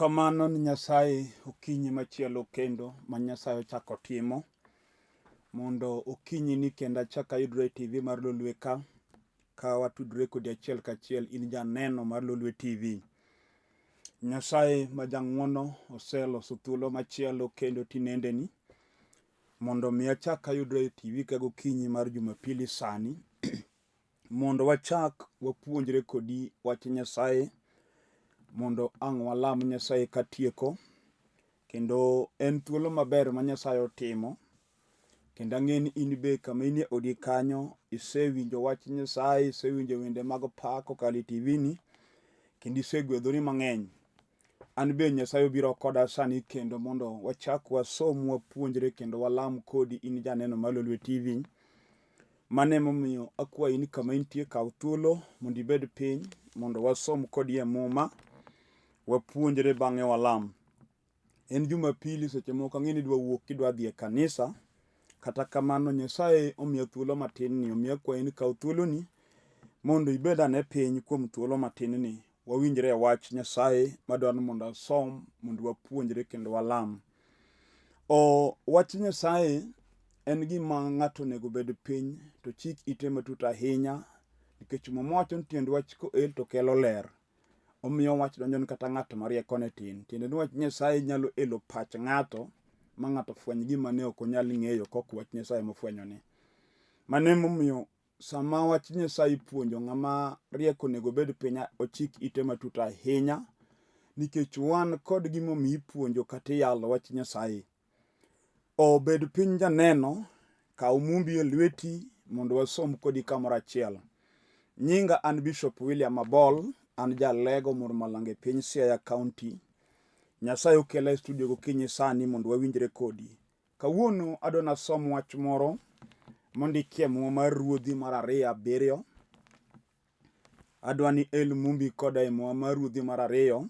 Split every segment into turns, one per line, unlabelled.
Erokamano ni Nyasaye okinyi machielo kendo ma Nyasaye ochako timo mondo okinyi ni kendo achak ayudre e TV mar Lolwe ka ka watudre kodi achiel kachiel in janeno mar Lolwe TV. Nyasaye ma jang'uono oseloso thuolo machielo kendo tinendeni mondo mi achak ayudre e TV ka gokinyi mar Jumapili sani mondo wachak wapuonjre kodi wach Nyasaye mondo ang' walam Nyasaye katieko. Kendo en thuolo maber ma Nyasaye otimo. Kendo ang'e ni in be kama inie odi kanyo isewinjo wach Nyasaye, isewinjo wende mag pak kokalo e TV ni, kendo isegwedhori mang'eny. An be Nyasaye obiro koda sani kendo mondo wachak wasom, wapuonjre kendo walam kodi in janeno mar Lolwe TV. Mano emomiyo akwayi ni kama intie kaw thuolo mondo ibed piny mondo wasom kodi e muma, wapuonjre bang'e walam. En Jumapili seche moko ang'e ni idwa wuok kidwa dhi e kanisa, kata kamano Nyasaye omiya thuolo matin ni omiyo akwayi ni kaw thuoloni mondo ibed ane piny kuom thuolo matin ni wawinjre e wach Nyasaye madwaro ni mondo asom mondo wapuonjre kendo walam. O wach Nyasaye en gima ng'ato onego bed piny to chik ite matut ahinya nikech Muma wacho ni tiend wach koel to kelo ler. Omiyo wach donjo ni kata ng'at ma riekone tin. Tiende ni wach Nyasaye nyalo elo pach ng'ato ma ng'ato fweny gima ne ok onyal ng'eyo kok wach Nyasaye mofwenyone. Mano emomiyo sama wach Nyasaye ipuonjo ng'ama riek onego obed piny ochik ite matut ahinya nikech wan kod gimomiyo ipuonjo kata iyalo wach Nyasaye. Obed piny janeno, kaw mumbi e lweti mondo wasom kodi kamoro achiel. Nyinga an Bishop William Abol, an jalego Murmalang e piny Siaya County. Nyasaye okela e studio gokinyi sani mondo wawinjre kodi. Kawuono adwa nasom wach moro mondikie Muma mar Ruodhi mar ariyo abiriyo. Adwa ni el mumbi koda e Muma mar Ruodhi mar ariyo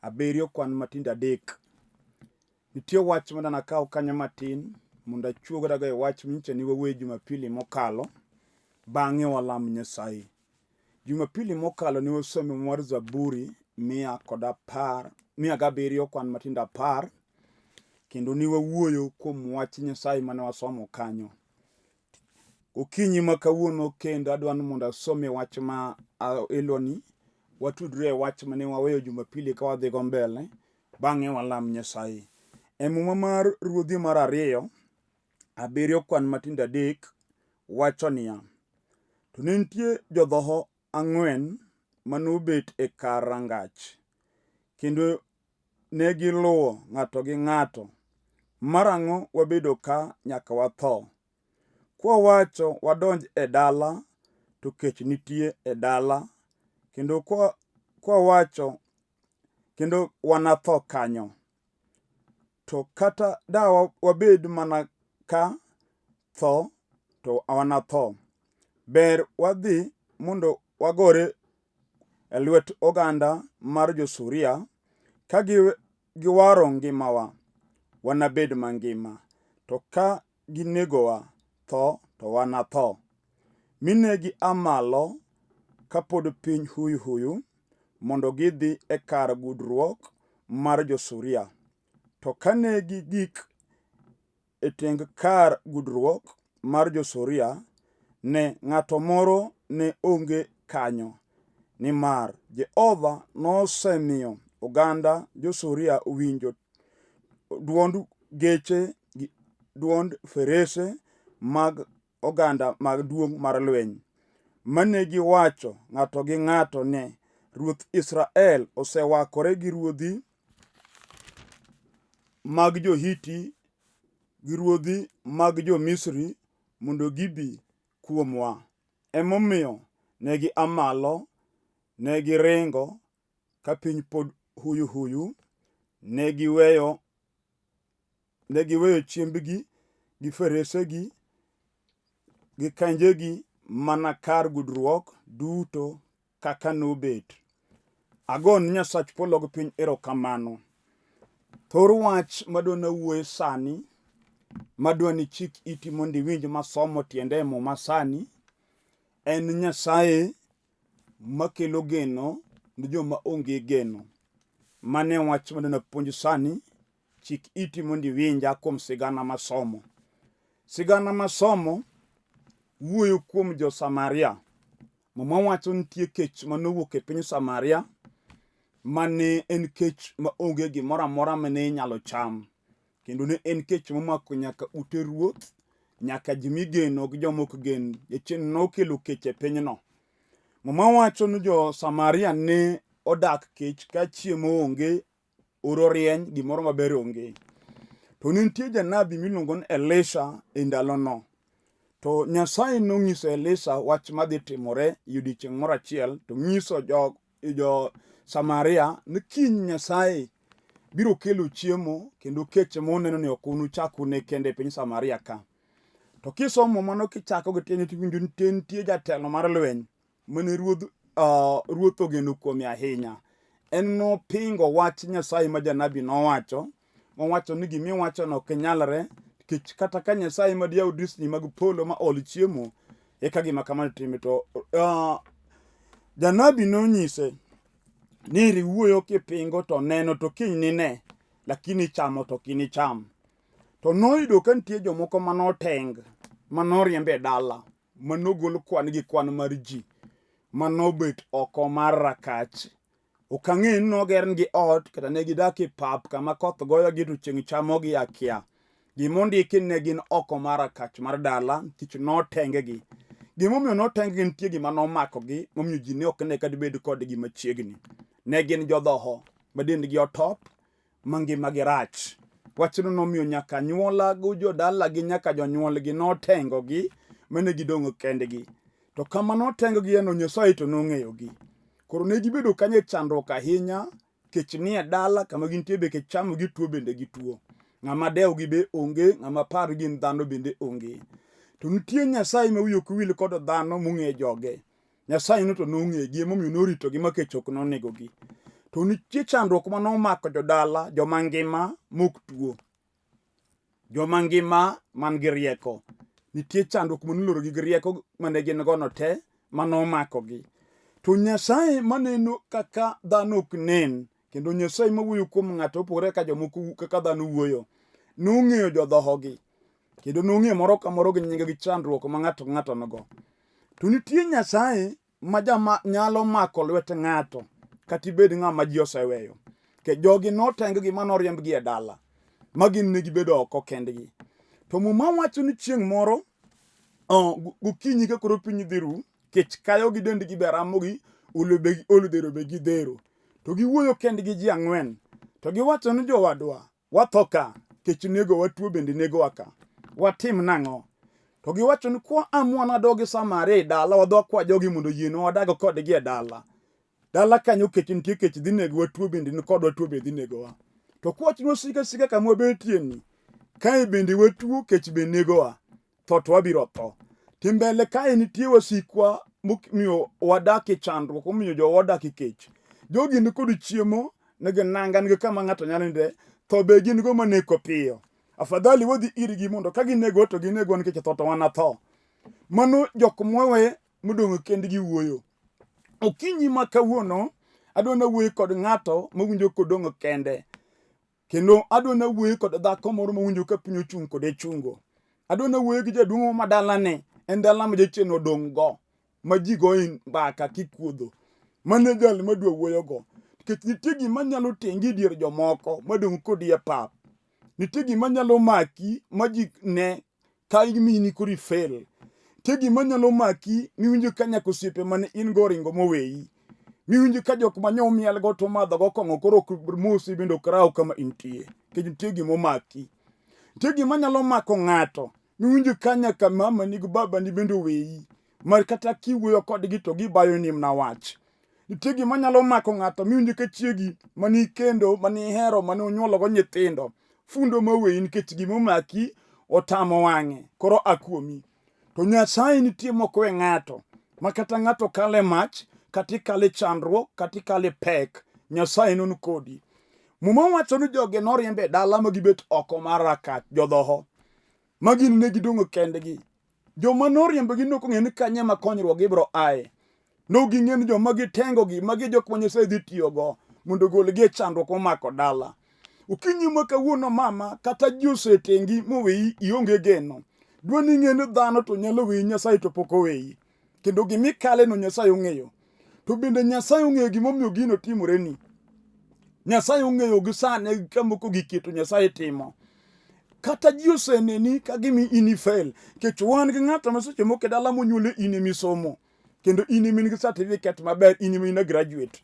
abiriyo kwan matindo adek. Nitie wach ma nakaw kanyo matin mondo achuogrago e wach minyicha ni wawuoye Jumapili mokalo, bang'e walam Nyasaye. Jumapili mokalo ne wasomo mar Zaburi mia kod apar, mia gabiriyo kwan matindo apar, kendo ne wawuoyo kuom wach Nyasaye mane wasomo kanyo. Okinyi ma kawuono kendo adwa ni mondo asomie wach ma eloni, watudre e wach mane waweyo Jumapili ka wadhi go mbele, bang'e walam Nyasaye. E muma mar Ruodhi mar ariyo, abiriyo kwan matindo adek wacho niya, to ne nitie jodhoho ang'wen manobet e kar rangach, kendo ne giluwo ng'ato gi ng'ato, marang'o wabedo ka nyaka watho? Kwawacho wadonj e dala to kech nitie e dala, kendo kwawacho kendo wanatho kanyo. To kata da wabed mana ka tho to wanatho. Ber wadhi mondo wagore e lwet oganda mar jo-Suria ka giwaro ngimawa, wanabed mangima, to ka ginegowa tho to wanatho. Mi ne gia malo kapod piny huyu huyu mondo gidhi e kar gudruok mar jo-Suria. To kane gigik e teng kar gudruok mar jo-Suria, ne ng'ato moro ne onge kanyo, nimar Jehova nosemiyo oganda jo-Suria owinjo dwond geche gi dwond farese mag oganda mag duong' mar lweny, mane giwacho ng'ato gi ng'ato ni, Ruoth Israel osewakore gi ruodhi mag jo-Hiti gi ruodhi mag jo-Misri mondo gibi kuomwa. Emomiyo ne gia malo, ne giringo ka piny pod huyu huyu, ne giweyo ne giweyo chiembgi gi feresegi gi kanjegi mana kar gudruok duto kaka nobet. Agon Nyasach polo gi piny erokamano. Thor wach madwa nawuoye sani, madwa ni chik iti mondo iwinj masomo tiende e muma sani, en Nyasaye makelo geno ne joma onge geno. Mano e wach ma napuonj sani. Chik iti mondo iwinja kuom sigana masomo. Sigana masomo wuoyo kuom jo-Samaria. Muma wacho nitie kech manowuok e piny Samaria mane en kech ma onge gimoro amora mane inyalo cham. Kendo ne en kech momako nyaka ute ruoth, nyaka ji migeno gi joma ok gen. Jachien nokelo kech e pinyno. Muma wacho ni jo-Samaria ne odak kech ka chiemo onge, oro rieny, gimoro maber onge. To ne nitie janabi miluongo ni Elisha e ndalono. To Nyasaye nonyiso Elisha wach madhi timore e odiechieng' moro achiel, to nyiso jo, jo Samaria ni kiny Nyasaye biro kelo chiemo kendo kech muneno ni ok unuchak une kendo e piny Samaria ka. To kisomo mano kichako gi tiende tiwinjo ni nitie jatelo mar lweny mane ruodh ruoth ogeno kuome ahinya. En nopingo wach Nyasaye ma janabi nowacho, mowacho ni gima iwachono ok nyalre nikech kata ka Nyasaye ma diyaw dirisni mag polo ma ol chiemo, eka gima kamano time. To janabi nonyise ni iri wuoyo kipingo to neno to kiny nine, lakini chamo to ok inicham. To noyudo ka nitie jomoko manoteng, manoriemb e dala, manogol kwan gi kwan mar ji, manobet oko mar rakach. Ok ang'e ni nogerngi ot kata ne gidak e pap kama koth goyogi to chieng' chamogi akia. Gimondiki ne gin oko mar rakach mar dala nikech notenggi. Gimomiyo notenggi nitie gima nomakogi momiyo ji ne ok ne ka dibed kodgi machiegni. Ne gin jodhoho ma dendgi otop, ma ngimagi rach. Wachno nomiyo nyaka anyuola gi jodalagi nyaka jonyuolgi notengogi mane gidong' kendgi. To kama notengogieno Nyasaye to nong'eyogi. Koro ne gibedo kanyo e chandruok ahinya, kech nie dala kama gintie be kech chamogi tuo bende gituo. Ng'ama dewgi be onge, ng'ama par gin dhano bende onge. To nitie Nyasaye ma wiye ok wil kod dhano mong'e joge. Nyasaye no to nong'egi emomiyo noritogi ma kech ok nonegogi. To nitie chandruok ma nomako jodala, joma ngima mok tuo. Joma ngima man gi rieko. Nitie chandruok ma nolorogi gi rieko mane gin go no te ma nomakogi. To Nyasaye maneno kaka dhano ok nen, kendo Nyasaye mawuoyo kuom ng'ato opogore kaka jomoko kaka dhano wuoyo, nong'eyo jodhohogi. Kendo nong'eyo moro ka moro gi nyinge gi chandruok ma ng'ato ka ng'ato nigo. To nitie Nyasaye ma jama nyalo mako lwet ng'ato kata ibed ng'ama ji oseweyo. Ke jogi noteng-gi ma noriembgi e dala ma gin ne gibedo oko kendgi. To Muma wacho ni chieng' moro gokinyi ka koro piny dhi ru, kech kayogi dendgi be ramogi, olo dhero be gidhero. To giwuoyo kendgi ji ang'wen. To giwacho ni jowadwa, Watho ka, kech negowa, tuo bende negowa ka. Watim nang'o? To giwacho ni kwa amua nadogi Samaria e dala, wadhi wakwa jogi mondo oyienwa wadag kodgi e dala. Dala kanyo kech nitie, kech dhi negowa, tuo bende ni kodwa, tuo be dhi negowa. To kwawacho ni wasik asika kama wabetie ni, kae bende watuo, kech be negowa. Tho to wabiro tho. To mbele kae nitie wasikwa momiyo wadak e chandruok, omiyo jowa odak e kech. Jogi ni kod chiemo, nigi nanga, nigi kama ng'ato nyalo ninde, tho be gin go maneko piyo. Afadhali wadhi irgi mondo ka ginego to ginego nikech tho to wan atho. Mano jok mowe modong' kendgi wuoyo. Okinyi ma kawuono adwa nawuoyo kod ng'ato mawinjo kodong' kende. Kendo adwa nawuoyo kod dhako moro mawinjo ka piny ochung' kode chungo. Adwa nawuoyo gi jaduong' moro ma dalane en dala ma jachien odong' go ma ji goye mbaka kikuodho. Mano e jal madwa wuoyogo. Nikech nitie gima nyalo tengi e dier jomoko madong' kodi e pap. Nitie gima nyalo maki ma ji ne ka imini koro ifel. Nitie gima nyalo maki miwinjo ka nyaka osiepe mane in go oringo moweyi. Miwinjo ka jok ma nyo go to madho go kong'o koro ok mosi bende ok raw kama intie. Nikech nitie gima omaki. Nitie gima nyalo mako ng'ato miwinjo ka nyaka mamani gi babani bende oweyi. Mar kata kiwuoyo kodgi to gibayoni mana wach. Nitie gima nyalo mako ng'ato miwinjo ka chiegi mane ikendo, mane ihero, mane unyuologo nyithindo fundo maweyi nikech gima omaki otamo wang'e koro a kuomi. To Nyasaye nitie mok we ng'ato ma kata ng'ato kale mach, kata ikale chandruok, kata ikale pek, Nyasaye non kodi. Muma wacho ni jogi noriemb e dala ma gibet oko mar rakach jodhoho ma gin ne gidong' kendgi. Joma noriembogi nok ong'eyo ni kanye ma konyruok gibiro aye. No ging'eyo ni joma gitengogi, magi jok ma Nyasaye dhi tiyogo. mondo ogolgi e chandruok momako dala. Okinyi ma kawuono mama, kata ji osetengi moweyi ionge geno. Dwa ni ing'e ni dhano to nyalo weyi, Nyasaye to pok oweyi. Kendo gima ikaleno Nyasaye ong'eyo. To bende Nyasaye ong'eyo gimomiyo gino timoreni. Nyasaye ong'eyo gi sane kamoko giketo Nyasaye timo. Kata ji oseneni ka gimi in ifel. Nikech wan gi ng'ato ma seche moko e dala monyuole in emisomo. Kendo in ema in gi certificate maber, in ema in a graduate.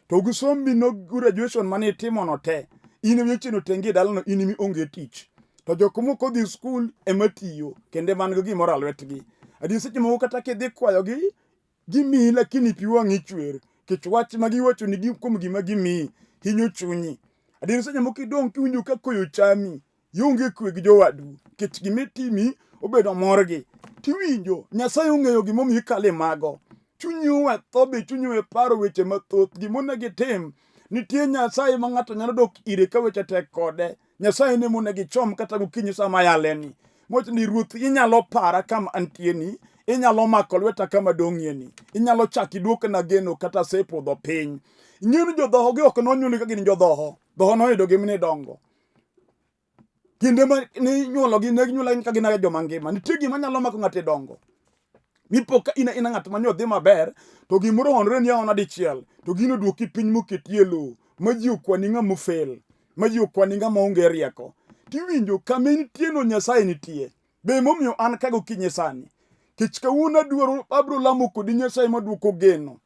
To gi sombi no graduation mane itimono te, in ema ichino tengi e dalano, in ema ionge tich. To jok moko odhi skul ema tiyo, kendo ema nigi gimoro a lwetgi. Adier seche moko kata kidhi kwayogi, gimiyi lakini pi wang'i chwer. Nikech wach ma giwachoni gi kuom gima gimiyi hinyo chunyi. Adier seche moko idong' kiwinjo ka koyo chami, ionge kwe gi jowadu nikech gima itimi obedo morgi. Tiwinjo Nyasaye ong'eyo gimomiyo ikale mago. Chunyi owe tho be chunyi owe paro weche mathoth gima onego itim. Nitie Nyasaye ma ng'ato nyalo dok ire ka weche tek kode. Nyasaye ne monego ichom kata gokinyi sama ayaleni. Mowacho ni Ruoth inyalo para kama antieni, inyalo mako lweta kama adong'ieni, inyalo chako iduokna geno kata asepodho piny. Ing'eyo ni jodhoho gi ok nonyuolgi ka gin jodhoho, dhoho noyudogi mine dongo. Kinde ma ne inyuologi ne ginyuologi ka gin joma ngima. Nitie gima nyalo mako ng'ato e dongo. Mipo ka in ina ng'at mane odhi maber to gimoro ohonore ni aona dichiel to gino duoki piny moketi e lowo ma ji okwani ng'ama ofel, ma ji okwani ng'ama onge rieko. Tiwinjo kama intieno Nyasaye nitie. Be emomiyo an ka gokinyi sani. Kech kawuono adwaro abiro lamo kodi Nyasaye maduoko geno.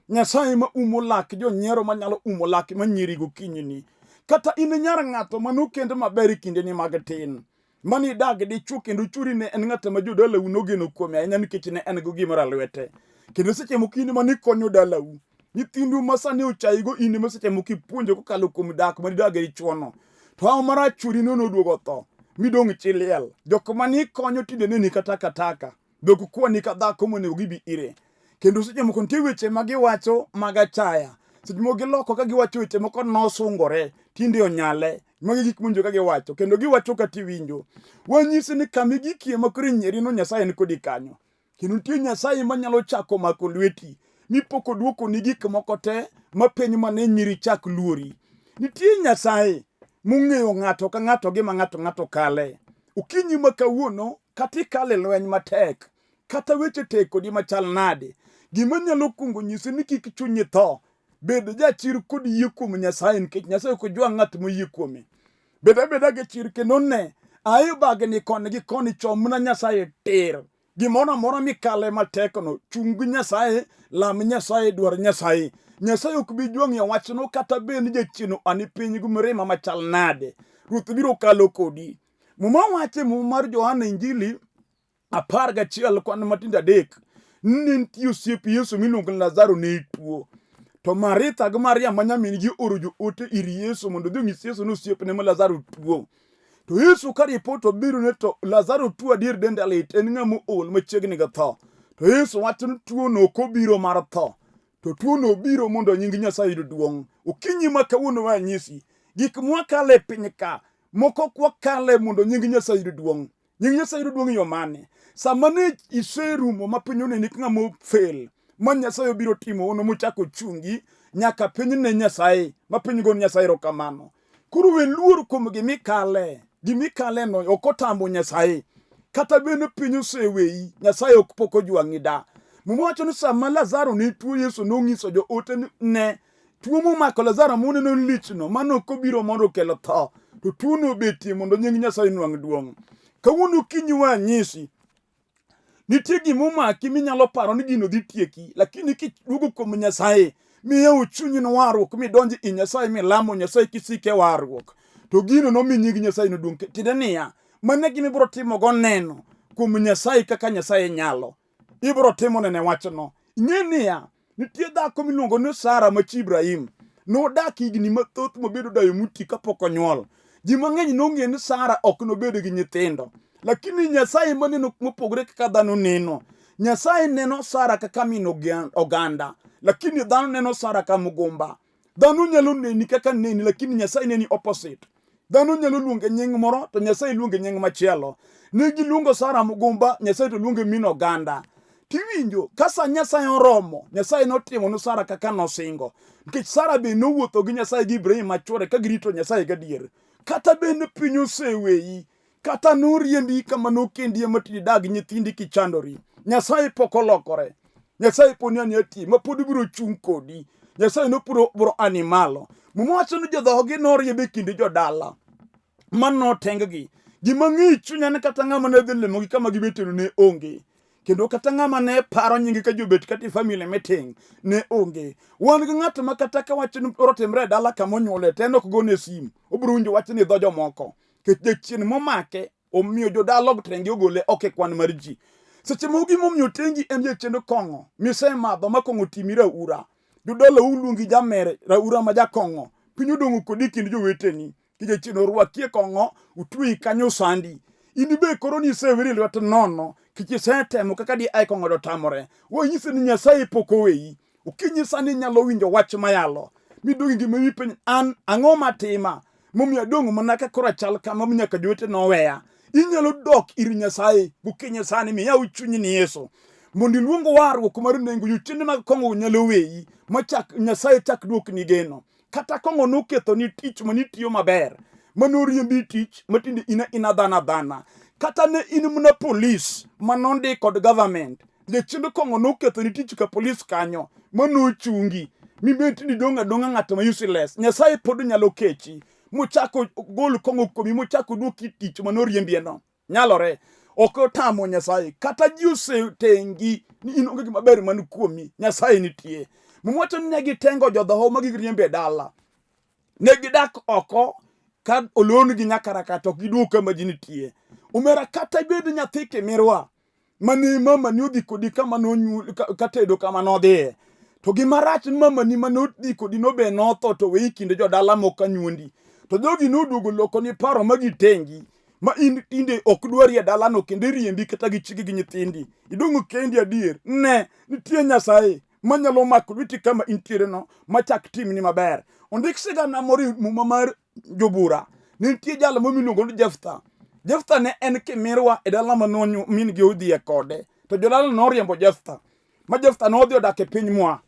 Nyasaye ma umo lak jonyiero manyalo umo lak manyiri gokinyi ni. Kata in nyar ng'ato manokend maber e kindeni mag tin. Mane idag dichwo kendo chwori ne en ng'at ma jodalau nogeno kuome ahinya nikech ne en go gimoro a lwete. Kendo seche moko in ema nikonyo dalau. Nyithindu ma sani ochayigo in ema seche moko ipuonjo kokalo kuom dak ma nidag gi dichwono. To hawo marach chwori no noduogo otho midong' chi liel. Jok mane ikonyo tinde neni ka takataka. Be ok kwani ka dhako monego gibi ire. Kendo seche moko nitie weche ma giwacho mag achaya. Seche moko giloko ka giwacho weche moko nosungore, tinde onyale. Magi gik mowinjo ka giwacho, kendo giwacho kata iwinjo. Wanyisi ni kama igikie ma koro inyieri no Nyasaye ni kodi kanyo. Kendo nitie Nyasaye manyalo chako mako lweti, mi pok oduokoni gik moko te ma piny mane nyiri chak luori. Nitie Nyasaye mong'eyo ng'ato ka ng'ato gima ng'ato ng'ato kale. Okinyi ma kawuono kata ikale lweny matek, kata weche tek kodi machal nade, gima nyalo kuongo nyisi ni kik chunyi tho, bed jachir kod yie kuom Nyasaye nikech Nyasaye ok ojwang' ng'at moyie kuome. Bed abeda gi chir kendo ne ae bagni koni gi koni chomna Nyasaye tir. Gimoro amora mikale matekno, chung' gi Nyasaye, lam Nyasaye, dwar Nyasaye. Nyasaye ok bi jwang'i e wachno kata bed ni jachien oani piny gi mirima machal nade. Ruoth biro kalo kodi. Muma wacho e Muma mar Johana Injili 11 kwan matindo 3 ni ne nitie osiep Yesu miluongo ni Lazaro ne tuo. To Maritha gi Maria ma nyamin-gi oro joote ir Yesu mondo odhi onyis Yesu ni osiepne ma Lazaro tuo. To Yesu ka ripot obiro ne to Lazaro tuo adier dende lit, en ng'ama ool machiegni gi tho. To Yesu wacho ni tuono ok obiro mar tho, to tuono obiro mondo nying Nyasaye oyud duong'. Okinyi ma kawuono we anyisi, gik mwakale e piny ka, moko ok wakale mondo nying Nyasaye oyud duong'. Nying Nyasaye yudo duong' e yo mane? Sama ne iserumo ma piny oneni ka ng'ama ofel, ma Nyasaye obiro timo hono mochako chungi, nyaka piny ne Nyasaye, ma piny go Nyasaye erokamano. Koro we luor kuom gimikale, gimikaleno ok otamo Nyasaye. Kata bed ni piny oseweyi, Nyasaye ok pok ojwang'i da. Muma wacho ni sama Lazaro ne tuo, Yesu nonyiso joote ni ne tuo momako Lazaro moneno lichno, mano ok obiro mondo okel tho, to tuono obetie mondo nying Nyasaye nwang' duong'. Kawuono okinyi we anyisi, nitie gima omaki minyalo paro ni gino dhi tieki, lakini kiduogo kuom Nyasaye miyawo chunyi ne warruok midonjo i Nyasaye milamo Nyasaye kisike warruok, to gino nomi nying Nyasaye noduong'. Tiende niya, mano e gima ibiro timogo neno kuom Nyasaye kaka Nyasaye nyalo. Ibiro timo nene wachno. Ing'e niya, nitie dhako miluongo ni Sara ma chi Ibrahim. Nodak higni mathoth mobedo dayo moti kapok onyuol. Ji mang'eny nong'eyo ni Sara ok nobed gi nyithindo. Lakini Nyasaye maneno mopogore kaka dhano neno. Nyasaye neno Sara kaka min oganda, lakini dhano neno Sara ka mugumba. Dhano nyalo neni kaka neni, lakini Nyasaye neni opposite. Dhano nyalo luonge nying moro to Nyasaye luonge nying machielo. Ne giluongo Sara mugumba, Nyasaye to luonge min oganda. Tiwinjo ka sa Nyasaye oromo, Nyasaye notimo ne Sara kaka nosingo. Nikech Sara be nowuotho gi Nyasaye gi Ibrahim machwore ka girito Nyasaye gadier. Kata bende piny oseweyi, kata noriembi kama nokendie ma tinde idag gi nyithindi kichandori. Nyasaye pok olokore. Nyasaye pod ni ania ti ma pod biro chung' kodi. Nyasaye nopuro biro ani malo. Muma wacho ni jodhohogi noriemb e kind jodala. Ma notenggi. Gima ng'e chunya ni kata ng'ama ne dhi limogi kama gibeteno ne onge. Kendo kata ng'ama ne paro nyinge ka jobet kata e family meeting ne onge. Wan gi ng'at ma kata ka wach moro otimre e dala kama onyuole to en ok gone simu. Obiro winjo wach ni e dho jomoko. Nikech jachien momake omiyo jodala ok tenge ogole oko e kwan mar ji. Seche moko gimomiyo tengi en jachiend kong'o misemadho ma kong'o otimi raura. Jodalau luongi jamer raura ma jakong'o. Piny odong'o kodi e kind joweteni. Ki jachien orwaki e kong'o, otweyi kanyo osandi. In be koro niseweri lwet nono, kech isetemo kaka di ae kong'o to otamore. Wanyisi ni Nyasaye pok oweyi. Okinyi sani inyalo winjo wach mayalo. Midong' e ngima mipenj an ang'o matima momiyo adong' mana ka koro achal kama nyaka jowete noweya. Inyalo dok ir Nyasaye gokinyi sani miyaw chunyi ni Yesu. Mondo iluong warruok mar nengo, jochiende mag kong'o nyalo weyi machak Nyasaye chak duokni geno. Kata kong'o nokethoni tich manitiyo maber, manoriembi tich matinde in ina dhana dhana. Kata ne in mana polis manondik kod government, jachiend kong'o nokethoni tich ka polis kanyo manochungi mibet ni dong' adong'a ng'at ma useless. Nyasaye pod nyalo kechi mochako gol kong'o kuomi mochako duoki tich manoriembieno. Nyalore. Ok otamo Nyasaye. Kata ji osetengi ni in onge gima ber man kuomi, Nyasaye nitie. Muma wacho ni ne gitengo jodhoho ma giriembo e dala. Ne gidak oko ka olornigi nyaka raka to ok giduog kama ji nitie. Omera kata ibed nyathi kimirwa mane mamani odhi kodi kama nonyuol katedo kama nodhiye. To gima rach ni mamani mane odhi kodi no be notho to weyi kinde jodala moko anyuondi. To jogi noduogo lokoni paro ma gitengi. Ma in tinde ok dwari e dalano kendo iriembi kata gi chiegi gi nyithindi. Idong' kendi adier. Ne, nitie Nyasaye manyalo mako lweti kama intiere no machak timni maber. Ondik sigana moro e muma mar jobura. Nitie jal moro miluongo ni Jeftha. Jeftha ne en kimirwa e dala ma min gi odhiye kode. To jodala noriembo Jeftha. Ma Jeftha nodhi odak e piny Moab.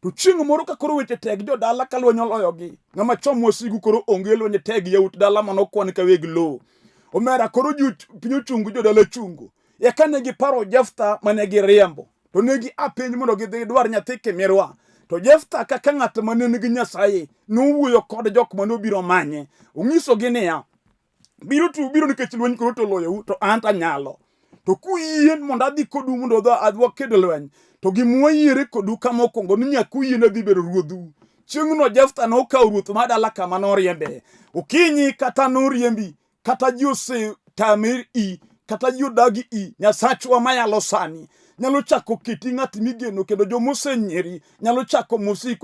To chieng' moro ka koro weche tek jodala ka lweny oloyogi, ng'ama chom wasigu koro onge lweny tek yawuot dala mane okwan ka weg lowo. Omera koro ji piny ochungu jodala chungo. Eka ne giparo Jeftha mane giriembo. To ne gi a piny mondo gidhi gidwar nyathi kimirwa. To Jeftha kaka ng'at mane nigi Nyasaye nowuoyo kod jok mane obiro manye. Onyisogi niya, biro to ubiro nikech lweny koro to oloyou to an to anyalo. To kuyie mondo adhi kodu mondo adhi waked lweny, to gima wayiere kodu kama okwongo ni nyaka uyie ni adhi bedo ruodhu. Chieng'no Jeftha nokawo ruoth ma dala kama noriembe. Okinyi kata noriembi, kata ji osetame i, kata ji odagi i, Nyasachwa mayalo sani nyalo chako keti ng'at migeno kendo joma osenyieri nyalo chako mosi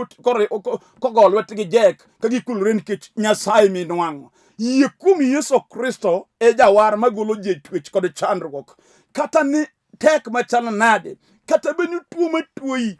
kogo lwetgi jek ka gikulore nikech Nyasaye minwang'o. Yie kuom Yesu Kristo e jawar magolo ji e twech kod chandruok. Kata ni tek machalo nade, kata bed ni tuo matuoyi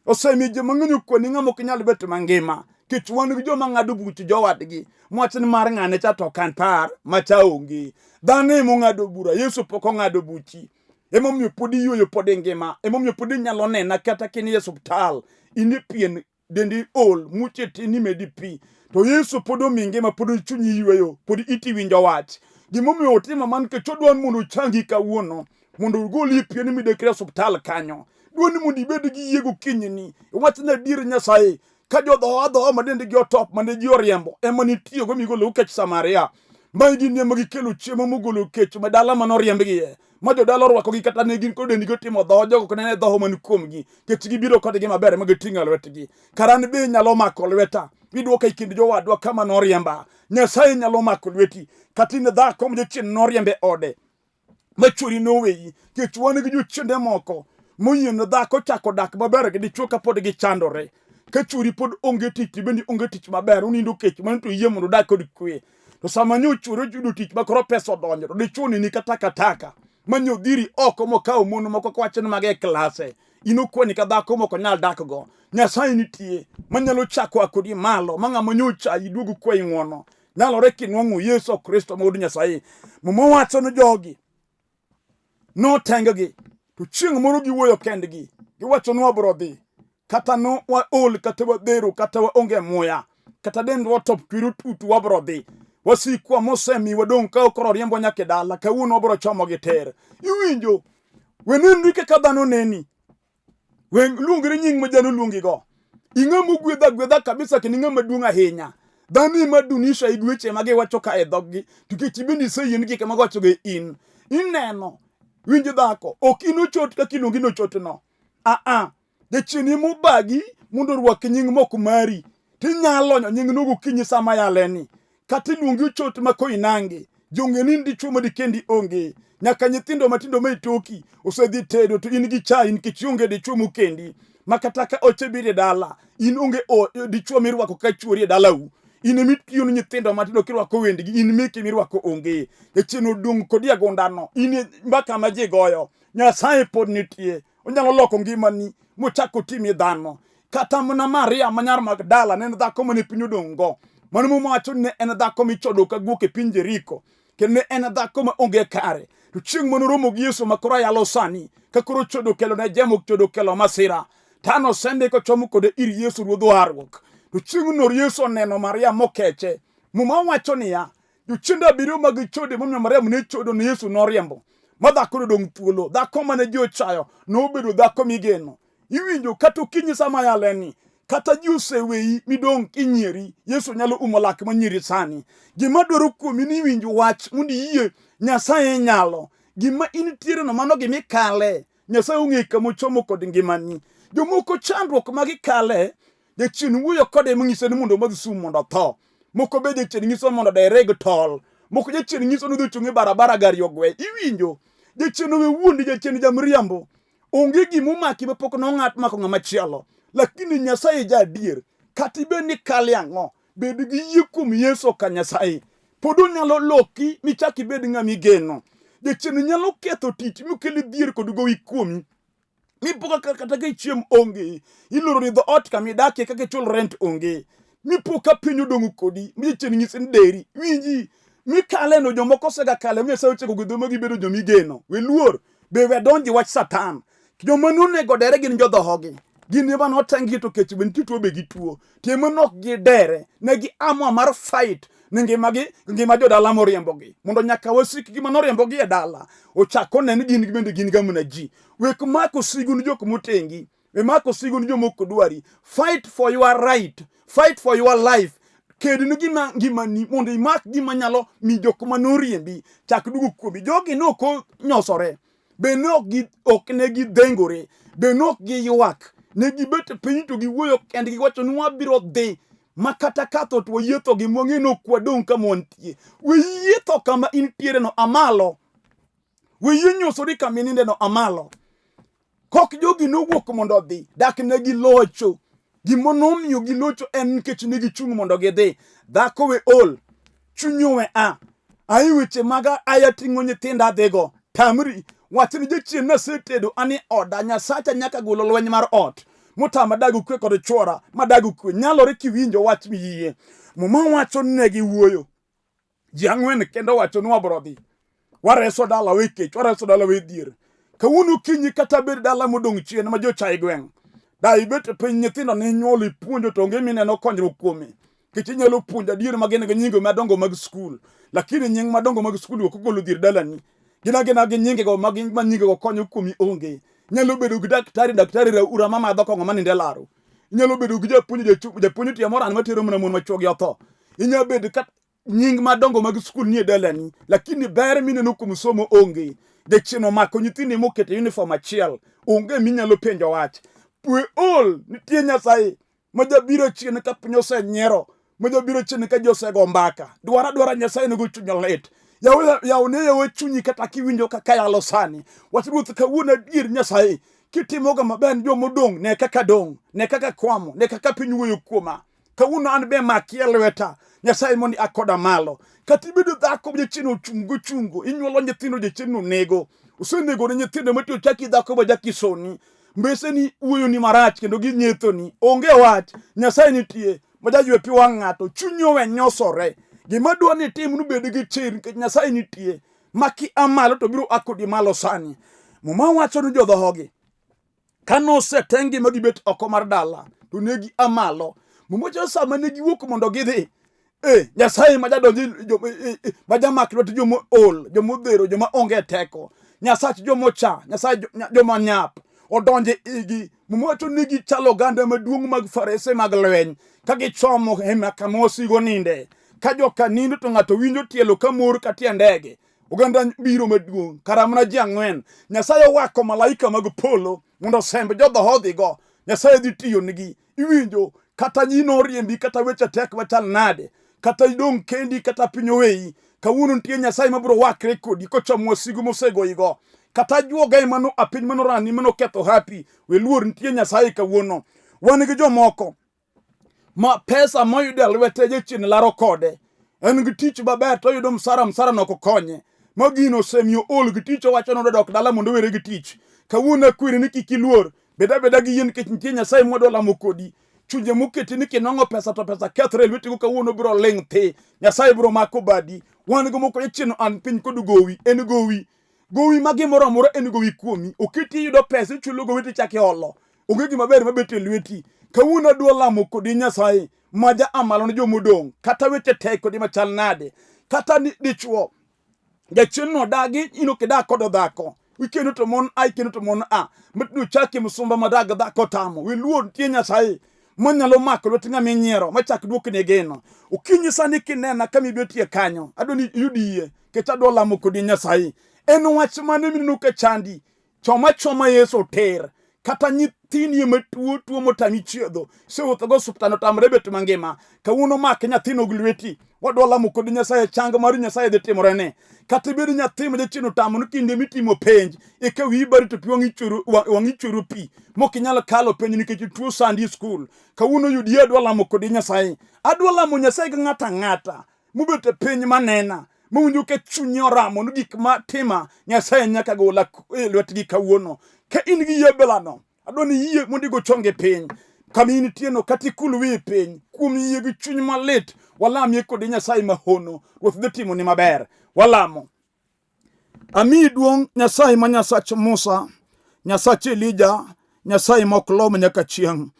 osemiyo ji mang'eny okwani ng'ama ok nyal bet mangima. Nikech wan gi joma ng'ado buch jowadgi mwach ni mar ng'ane cha to ok an par macha onge. Dhano ema ong'ado bura, Yesu pok ong'ado buchi. Emomiyo pod iyueyo pod ingima, emomiyo pod inyalo nena kata ka in e osiptal, in e pien dendi ol, muche tin imedi pi. To Yesu pod omi ngima, pod chunyi yweyo, pod iti winjo wach. Gimomiyo otimo mano nikech odwa ni mondo ochangi kawuono, mondo ogoli e pien midekre e osiptal kanyo. Dwa ni mondo ibed gi yie gokinyini. Iwach ni adier Nyasaye, ka jodhoho adhoha ma dendgi otop mane ji oriembo ema nitiyogo migolo kech Samaria. Ma gin ema gikelo chiemo mogolo kech ma dala mane oriembgie. Ma jodala orwakogi kata ne gin kod dendgi otimo dhoho, jogo ok nene dhoho man kuomgi. Nikech gibiro kodgi maber ma giting'o lwetgi. Kara an be nyalo mako lweta, idwoka e kind jowadwa kama noriemba. Nyasaye nyalo mako lweti. Kata in dhako ma jachien noriembe ode, ma chwori noweyi. Nikech wan gi jochiende moko moyie ne dhako chako dak maber gi dichwo kapod gichandore. Ka chwori pod onge tich, to bende onge tich maber, unindo kech, mano to yie mondo udag kod kwe. To sama nyo chwori oyudo tich ma koro pesa odonjo, to dichwo neni ka takataka. Ma nyo dhiri oko mokawo mon moko kowacho ni mago e klase. In okwani ka dhako mok onyal dakgo. Nyasaye nitie manyalo chako a kodi malo ma ng'ama nyo ochayi duogo kwayi ng'wono. Nyalore kinwang'o Yesu Kristo ma Wuod Nyasaye. Muma wacho ni jogi notenggi. To chieng' moro giwuoyo kendgi, giwacho ni wabiro dhi. Kata no waol, kata wadhero, kata waonge muya, kata dendwa otop twiro tutu, wabiro dhi. Wasikwa mosemi wadong' ka koro riembo nyaka e dala, kawuono wabiro chomogi tir. Iwinjo? We nenri kaka dhano neni. We luongri nying ma dhano luongigo. Ing'ama ogwedha agwedha kabisa kendo ing'ama duong' ahinya. Dhano ema dunisha gi weche ma giwacho ka e dhoggi to kech ibende iseyie ni gik ma giwachogo e in. Ineno, winj dhako, ok in ochot kaka iluongi ni ochotno. Aa, jachien ema obagi mondo orwak nying mok mari. Tinyalo lonyo nyingno gokinyi sama yaleni. Kata iluongi ochot ma Koinange, jong'e ni in dichwo ma dikendi onge. Nyaka nyithindo matindo ma itoki osedhi tedo to in gi chai nikech ionge dichwo mokendi. Ma kata ka oche biro e dala, in onge dichwo mirwako ka chuori e dalau. In ema itiyo ne nyithindo matindo kirwako wendgi, in meki mirwako onge. Jachien odong' kodi agundano, in e mbaka ma ji goyo. Nyasaye pod nitie, onyalo loko ngimani mochak otimi dhano. Kata mana Maria ma nyar Magdala ne en dhako mane piny odong' go. Mano Muma wacho ni ne en dhako michodo ka guok e piny Jeriko. Kendo ne en dhako ma onge kare. To chieng' mane oromo gi Yesu ma koro ayalo sani, ka koro chodo kelo ne jemo, chodo kelo masira. Tano sende kochomo kode ir Yesu ruodh warruok. To chieng'no Yesu oneno Maria mokeche. Muma wacho niya, jochiende abiriyo mag chode momiyo Mariam ne chodo ne Yesu noriembo. Ma dhako nodong' thuolo. Dhako mane ji ochayo nobedo dhako migeno. Iwinjo kata okinyi sama yaleni, kata ji oseweyi midong' kinyieri, Yesu nyalo umo lak manyieri sani. Gima dwaro kuomi ni iwinj wach mondo iyie Nyasaye nyalo. Gima intiere no mano gima ikale. Nyasaye ong'e kama ochomo kod ngimani. Jomoko chandruok ma gikale, jachien wuoyo kode mang'ise ni mondo omadh sum mondo otho. Moko be jachien nyiso mondo dereg tol. Moko jachien nyiso ni odhi ochung' e barabara gari ogwe. Iwinjo? Jachien owe wuondi, jachien jamriambo. Onge gima omaki ma pok nong'at mako ng'ama chielo. Lakini Nyasaye ja adier. Kata ibed ni kale ang'o, bed gi yie kuom Yesu ka Nyasaye. Pod onyalo loki michak ibed ng'ama igeno. Jachien nyalo ketho tich mikel dhier kod gowi kuomi. Mipo kaka kata ka ichiem onge, iloro ni dhoot kama idakie kaka ichul rent onge. Mipo ka piny odong' kodi, mi jachien nyisi ni deri. Winji, mikaleno jomoko osega kale, Nyasaye ochako gwedho ma gibedo joma igeno. We luor, be we donji wach Satan. Joma nonego dere gin jodhohogi. Gin ema notenggi to kech be nitie tuo be gituo. To ema nok gidere, ne gi amua mar fight ni ngimagi ngima jodala moriembogi. Mondo nyaka wasikgi ma noriembogi e dala ochak one ni gin bende gin ga mana ji. Wek mako sigu ni jok motengi. We mako sigu ni joma ok dwari. Fight for your right. Fight for your life. Ked ni gima ngimani mondo imak gima nyalo mi jok ma noriembi chak duogo kuomi. Jogi ne ok onyosore. Be ne ok ne gidhengore. Be ne ok giywak. Ne gibet piny to giwuoyo kendgi giwacho ni wabiro dhi ma kata ka tho to wayie tho gi mwang'e ni ok wadong' kama wantie. We yie tho kama intiere no amalo. We yie nyosori kama ininde no amalo. Kok jogi nowuok mondo odhi, dak ne gilocho. Gima nomiyo gilocho en nikech ne gichung' mondo gidhi. Dhako we ol, chunyi owe a. Ai weche maga aya ting'o nyithinda adhigo. Tamri, wach ni jachien nasetedo ani oda, Nyasacha nyaka golo lweny mar ot. Motama dago kwe kod chwora, madago kwe. Nyalore kiwinjo wach miyie. Muma wacho ni ne giwuoyo. Ji ang'wen kendo wacho ni wabro dhi. Wareso dala we kech, wareso dala we dhier. Kawuono okinyi kata bed dala modong' chien ma jochai gweng'. Da ibet e piny nyithindo ne nyuolo ipuonjo to onge mineno konyruok kuome. Nikech inyalo puonjo adier ma gin gi nyinge madongo mag skul. Lakini nying madongo mag skul ok ogolo dhier dalani. Gin agina gi nyingego ma gin ma nyingego konyo kuomi onge. Inyalo bedo gi daktari, daktari raura mamadho kong'o manindo e laro. Inyalo bedo gi japuonj, japuonj tiyo moro an matero mana mon ma chwogi otho. Inyalo bedo ka nying madongo mag skul nie dalani, lakini ber mineno kuom somo onge. Jachien omako nyithindi moketo e uniform achiel, onge minyalo penjo wach. We ol, nitie Nyasaye ma jabiro chien ka piny osenyiero, ma jabiro chien ka ji osego mbaka. Dwar adwara Nyasaye nego chuny lit. Yaw ne yawa chunyi kata kiwinjo kaka yalo sani. Wach Ruoth kawuono adier Nyasaye, kitimoga maber ne joma odong', ne kaka dong', ne kaka kwamo, ne kaka piny wuoyo kuoma. Kawuono an be makie lweta, Nyasaye mondo akoda malo. Kata ibedo dhako ma jachien ochungo chungo, inyuolo nyithindo jachien onego. Osenego ne nyithindo matiyo chaki dhako ma jakisoni. Mbeseni wuoyoni marach kendo ginyethoni. Onge wach, Nyasaye nitie ma jaywe pi wang' ng'ato, chunyi owe nyosore. Gima dwa ni itim ni bed gi chir nikech Nyasaye nitie. Maki a malo to biro a kodi malo sani. Muma wacho ni jodhohogi ka noseteng'gi ma gibet oko mar dala to ne gi a malo. Muma wacho ni sama ne giwuok mondo gidhi, e Nyasaye ma jadonji ma jamak lwet joma ol, joma odhero, joma onge teko, Nyasach joma ocha, Nyasaye joma nyap odonjo e igi. Muma wacho ni gichalo oganda maduong' mag farese mag lweny ka gichomo hema kama wasigu ninde. Ka joka nindo to ng'ato winjo tielo ka mor ka tie ndege. Oganda biro maduong' kara mana ji ang'wen. Nyasaye owako malaika mag polo mondo osemb jodhohodhigo. Nyasaye dhi tiyo nigi. Iwinjo kata nyino oriembi kata weche tek machal nade, kata idong' kendi kata piny oweyi, kawuono nitie Nyasaye mabiro wakre kodi kochomo wasigu mosegoyigo. Kata ajuoga ema no a piny manorani manoketho hapi, we luor nitie Nyasaye kawuono. Wan gi jomoko ma pesa moyudo e lwete jachien laro kode. En gi tich maber to oyudo msara, msara no ok okonye. Ma gino osemiyo ol gi tich owacho ni odok dala mondo owere gi tich. Kawuono akweri ni kik iluor, bed abeda gi yie nikech nitie Nyasaye mwadwa lamo kodi. Chunje moketi ni kinwang'o pesa to pesa kethre e lwetigo kawuono biro ling' thi. Nyasaye biro mako badi. Wan gi moko jachien an piny kod gowi, en gowi. Gowi ma gimoro amora en gowi kuomi. Oketi iyudo pesa ichulo gowi tichako iholo. Onge gima ber mabet e lweti. Kawuono adwa lamo kodi Nyasaye ma ja amalo ne jomodong'. Kata weche tek kodi machal nade. Kata ni dichuo jachien no dagi in ok idag kod dhako. Ikendo to mon a ikendo to mon a. Matno chaki musumba madag dhako tamo. Wiluor nitie Nyasaye manyalo mako lwet ng'ama inyiero machak duokne geno. Okinyi sani kinena kama ibetie kanyo, adwa ni iyud yie nikech adwa lamo kodi Nyasaye. En wach mane mineno ka chandi? Choma choma Yesu tir. Kata nyithini ema tuo tuo motami chiedho, isewuothogo osuptal otamre bet mangima. Kawuono mak nyathino gi lweti. Wadwa lamo kod Nyasaye, chang mar Nyasaye dhi timore ne. Kata ibed nyathi ma jachien otamo ni kinde mitimo penj, eka wiyi bari to pi wang'i chwero pi, mok inyal kalo penj nikech tuo sandi e skul. Kawuono yud yie adwa lamo kodi Nyasaye. Adwa lamo Nyasaye gi ng'ato ang'ata mobet e piny manena, mawinjo ka chunye oramo ni gik ma tima Nyasaye nyaka gola e lwetgi kawuono. Ka in gi yie bilano, adwa ni yie mondo igo chongi piny kama intieno kata ikul wiyi piny kuom yie gi chuny malit walamie kodi Nyasaye mahono. Ruoth dhi timoni maber. Walamo. Amiyi duong' Nyasaye ma Nyasach Musa, Nyasach Elija, Nyasaye ma ok lo nyaka chieng'.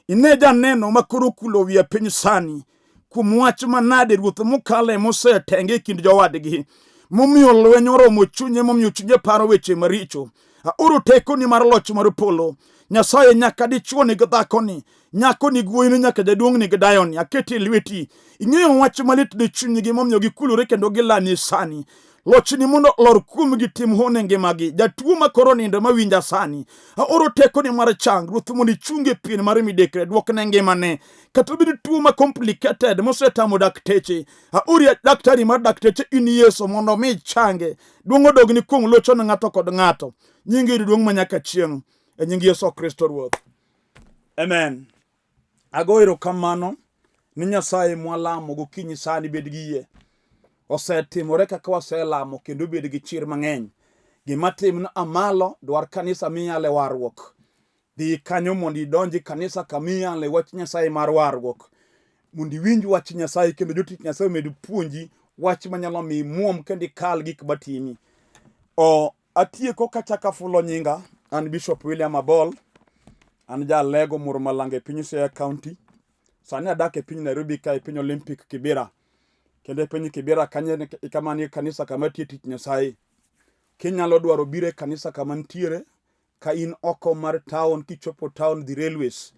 Ine janeno ma koro okulo wiye piny sani kuom wach manade ruoth mokale mosetenge e kind jowadgi, momiyo lweny oromo chunye, momiyo chunye paro weche maricho. Aoro tekoni mar loch mar polo. Nyasaye nyaka dichwo ni gi dhakoni, nyako ni wuoyini nyaka jaduong' ni gi dayoni, aketi e lweti. Ing'eyo wach malit ne chunygi momiyo gikulore kendo gilami sani. Lochni mondo olor kuomgi tim hono e ngimagi. Jatuo ma koro nindo mawinja sani, aoro tekoni mar chang. Ruoth mondo ichung e pien mar midekre, dwokne ngimane. Kata obed tuo ma complicated mosetamo dakteche, aori daktari mar dakteche in Yesu mondo omi change. Duong' odogni kuom locho ne ng'ato kod ng'ato. Nyingi yud duong' ma nyaka chieng'. E nying Yesu Kristo Ruoth. Amen. Ago erokamano ni Nyasaye mwalamo gokinyi sani bed gi yie. Osetimore kaka waselamo kendo bed gi chir mang'eny. Gima timno amalo dwar kanisa miyale warruok. Dhi kanyo mondo idonji kanisa kama iyale wach Nyasaye mar warruok. Mondo iwinj wach Nyasaye kendo jotich Nyasaye omed puonji wach manyalo miyi muom kendo ikal gik matimi. O atieko kachako afulo nyinga, an Bishop William Abol, an ja Alego Murmalang e piny Siaya County. Sani adak e piny Nairobi ka e piny Olympic Kibera. Kendo e piny Kibera kanyo e kama nie kanisa kama tiye tich Nyasaye. Kinyalo dwaro biro e kanisa kama nitiere, ka in oko mar town, kichopo town dhi railways,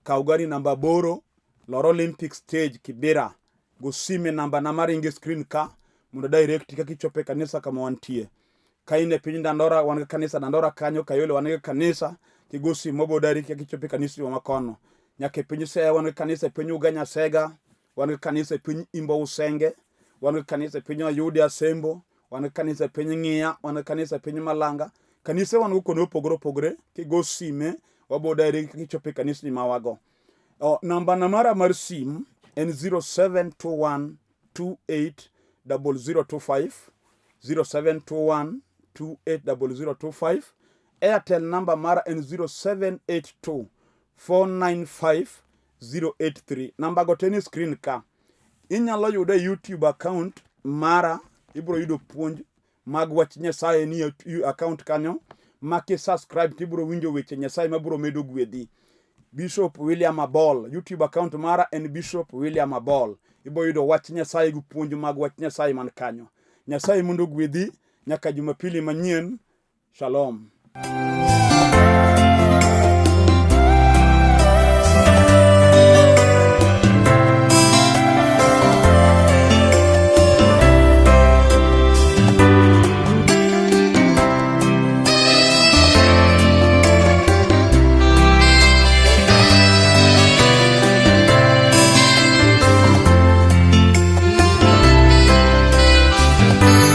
kaw gari namba 8, lor Olympic stage Kibera, go sime namba na maringo e screen ka mondo direct kaka ichopo e kanisa kama wantie. Ka in e piny Dandora, wan gi kanisa Dandora kanyo, Kayole wan gi kanisa, kigo simu wabo direct kaka ichopo e kanisni wa makono. Nyaka e piny Siaya wan gi kanisa e piny Ugenya Sega, wan gi kanisa e piny Imbo Usenge, wan gi kanisa e piny Oyude Asembo, wan gi kanisa e piny Ng'iya, wan gi kanisa e piny Malanga. Kanise wan go kuonde mopogore opogore, kigo sime wabo direct kaka ichopo e kanisni ma wago. O, namba na mara mar sim en 0721 280025 0721 280025. Airtel namba mara en 0782 495 083. Namba go te ni screen ka. Inyalo yude e YouTube account mara, ibiro yudo puonj mag wach Nyasaye ni e account kanyo Ma ki subscribe to ibiro winjo weche Nyasaye ma biro medo gwedhi. Bishop William Abol, YouTube account mara en Bishop William Abol. Ibo yudo wach Nyasaye gi puonj mag wach Nyasaye man kanyo. Nyasaye mondo ogwedhi nyaka Jumapili manyien. Shalom.